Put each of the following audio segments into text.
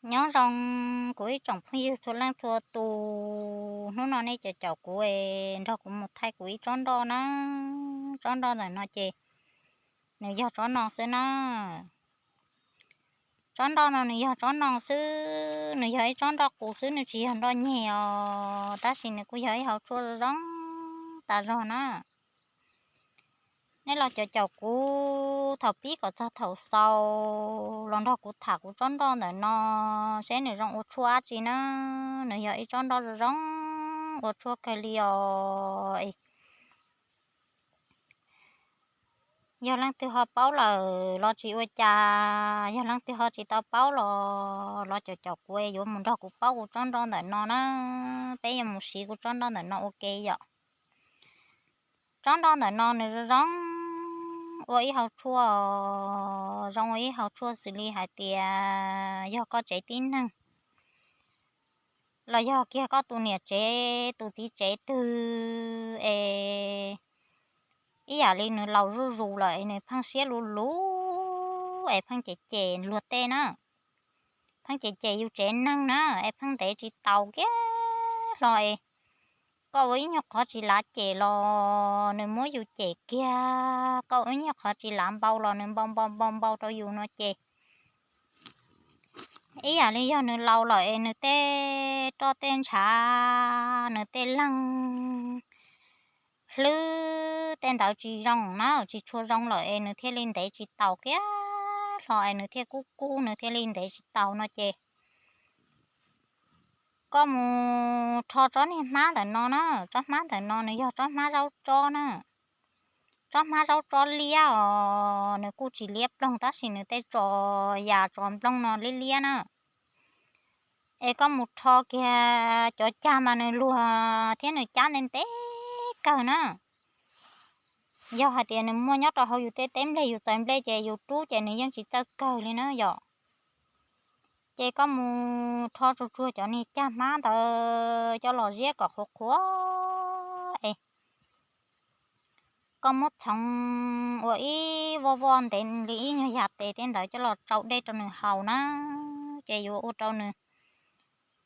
Nyob zoo kuv ib tsoom phooj ywg txhua leej txhua tus, hnub no nej caum caum kuv es nrog kuv mus thaij kuv ib tsob nroj na. Tsob nroj ntawm no ces nws yog tsob no xwb na. Tsob nroj no nws yog tsob no xwb, nws yog ib tsob nroj qus xwb, nws tsis yog nroj nyeg os, tab sis nws kuj yog ib hauv tshuaj zoo tas zog na. Nej los caum caum kuv thaum pib kom txog thaum xaus los nrog kuv tham kuv tsob nroj ntawm no seb nws zoo ua tshuaj dab tsi na. Nws yog ib tsob nroj zoo zoo ua tshuaj kawg li os. Yog leej twg ho paub lawm los tsis ua cas, yog leej twg ho tsis tau paub los los caum caum kuv es yuav mus nrog kuv paub kuv tsob nroj ntawm no na. Peb yuav mus siv kuv tsob nroj ntawm no ua ke yom. Tsob nroj ntawm no nws zoo zoo ua ib hauv tshuaj, zoo ua ib hauv tshuaj xws li hais tias yog koj tsev tib neeg los yog kiag koj tus niam tsev tus txiv tsev twg es ib yam li nws laus zuj zus lawm es nws pheej siab luv luv es pheej cem cem luag tej na, pheej cem cem yus tsev neeg na, es pheej ntev tsis taus kiag hlo es koj ua ib nyuag qhov tsis lav cem los nws muab yus cem kiag, koj ua ib nyuag qhov tsis lav npau los nws npau npau npau npau rau yus no ces ib yam li yog nws laus lawm es nws tej roj tej ntshav, nws tej leeg hlwb tej ntawd tsis zoo na, tsis tshua zoo lawm es nws thiaj li ntev tsis taus kiag hlo es nws thiaj kub kub, nws thiaj li ntev tsis taus no ces koj mus rho tsob niag hmab ntawm no na. Tsob hmab ntawm no nws yog tsob hmab zaub tsob na. Tsob hmab zaub tsob liab os, nws kuj tsis liab ploog tab sis nws tej tso yas tso nplooj no liab liab na. Es koj mus rho kiag cov cag mas nws luag thiab nws cab ntev ntev kawg na. Yog hais tias nws muaj nyob rau hauv yus tej teb nplej yus txawv nplej ces yus rub ces nws yeej tsis txawj kawg li na yom. Ces koj mus rho tsuag tsuag cov niag cag hmab ntawd coj los ziab kom qhuav qhuav es koj muab txhoov ua ib voj voj ntev li ib nyuag yas tes tej ntawd coj los tsau dej rau nws haus na. Ces yuav ua rau nws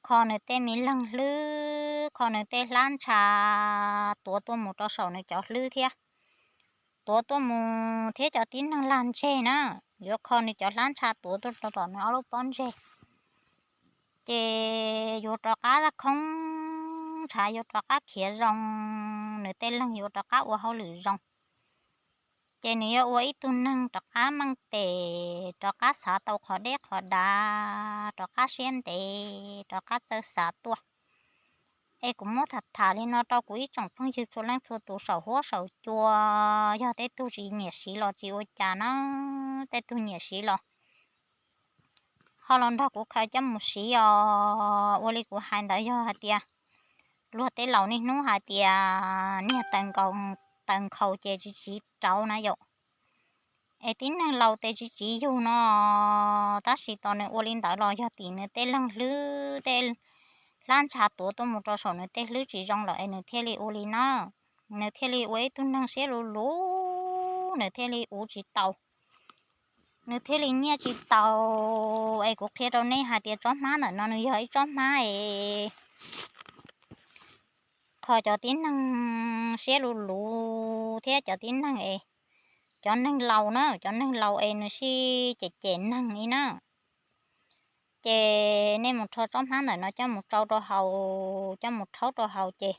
kho nws tej me leeg hlwb, kho nws tej hlab ntsha tuav tuaj mus rau saum nws cov hlwb thiab, tuav tuaj mus thiab cov tib neeg lag ntseg na, yuav kho nws cov hlab ntsha tuav tuaj rau tom nws ob lub pob ntseg. Ces yuav rov qab khoob ntshav, yuav rov qab khiav zoo, nws tej leeg yuav rov qab ua hauj lwm zoo. Ces nws yuav ua ib tug neeg rov qab meej pem, rov qab xav tau qhov deb qhov dav, rov qab siab ntev, rov qab txawj xav tuaj. Es kuv muab tham tham li no rau kuv ib tsoom phooj ywg txhua leej txhua tus saum huab saum cua, yog tej tug tsis nyiam siv los tsis ua cas na, tej tug nyiam siv los ho los nrog kuv khaws coj mus siv os. Ua li kuv hais ntawd yog hais tias luag tej laus niaj hnub hais tias niag taws nkhaus ces tsis tsiv rauv na yom. Es tib neeg laus tes tsis tsiv yug no, tab sis tos nws ua li ntawd los yog tim nws tej leeg hlwb tej hlab ntsha tuav tuaj mus rau saum nws tej hlwb tsis zoo lawm es nws thiaj li ua li na. Nws thiaj li ua ib tug neeg siab luv luv, nws thiaj li uv tsis tau, nws thiaj li nyiaj tsis tau. Es kuv qhia rau nej hais tias tsob hmab ntawm no nws yog ib tsob hmab es kho cov tib neeg siab luv luv thiab cov tib neeg es, cov neeg laus na, cov neeg laus es nws sib cem cem neeg li na. Ces nej mus rho tsob hmab ntawm no coj mus tsau rau haus, coj mus rhaub rau haus ces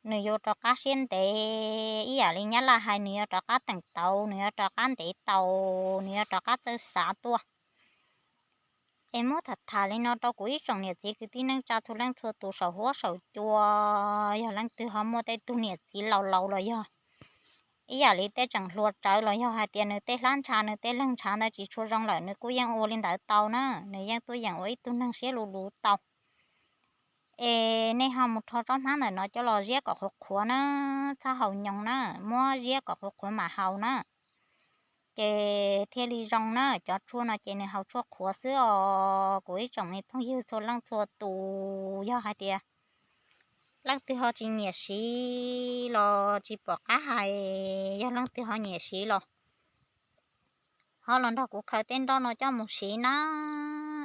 nws yuav rov qab siab ntev, ib yam li nyab laj hais nws yuav rov qab teem tauv, nws yuav rov qab ntev tau, nws yuav rov qab txawj xav tuaj. Es muab tham tham li no rau kuv ib tsoom niam txiv kwv tij neej tsa txhua leej txhua tus saum huab saum cua, yog leej twg ho muaj tej tug niam txiv laus laus los yog ib yam li tej tseem hluas tsawv los yog hais tias nws tej hlab ntsha nws tej leeg ntshav ntawd tsis tshua zoo lawm nws kuj yeej ua li ntawd tau na, nws yeej tuaj yeem ua ib tug neeg siab luv luv tau. Es nej ho mus rho tsob hmab ntawm no coj los ziab kom qhuav qhuav na, txhob haus nyoos na, muab ziab kom qhuav qhuav mam haus na. Ces thiaj li zoo na, cov tshuaj no ces nws haus tshuaj qhuav xwb os kuv ib tsoom me phooj ywg txhua leej txhua tus. Yog hais tias leej twg ho tsis nyiam siv los tsis pom qab hais, yog leej twg ho nyiam siv los ho los nrog kuv khaws tej nroj no coj mus siv na.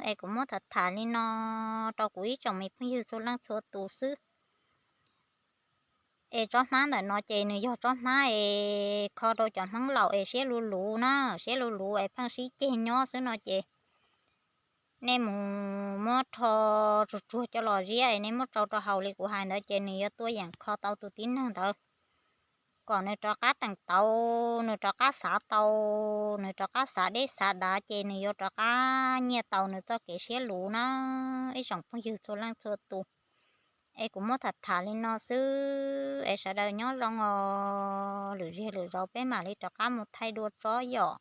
Es kuv muab tham tham li no rau kuv ib tsoom me phooj ywg txhua leej txhua tus xwb. Es tsob hmab ntawm no ces nws yog tsob hmab es kho rau cov Hmoob laus es siab luv luv na, siab luv luv es pheej sib ceg nyob xwb no ces nej mus muab rho tsuag tsuag coj los ziab es nej muab tsau rau haus li kuv hais ntawd ces nws yuav tuaj yeem kho tau tus tib neeg ntawd kom nws rov qab teem tau, nws rov qab xav tau, nws rov qab xav deb xav dav ces nws yuav rov qab nyiaj tau nws txoj kev siab luv na ib tsoom phooj ywg txhua leej txhua tus. Es kuv muab tham tham li no xwb es sawv daws nyob zoo os, lwm zig lwm zaus peb mam li rov qab mus thaij dua tsob yom.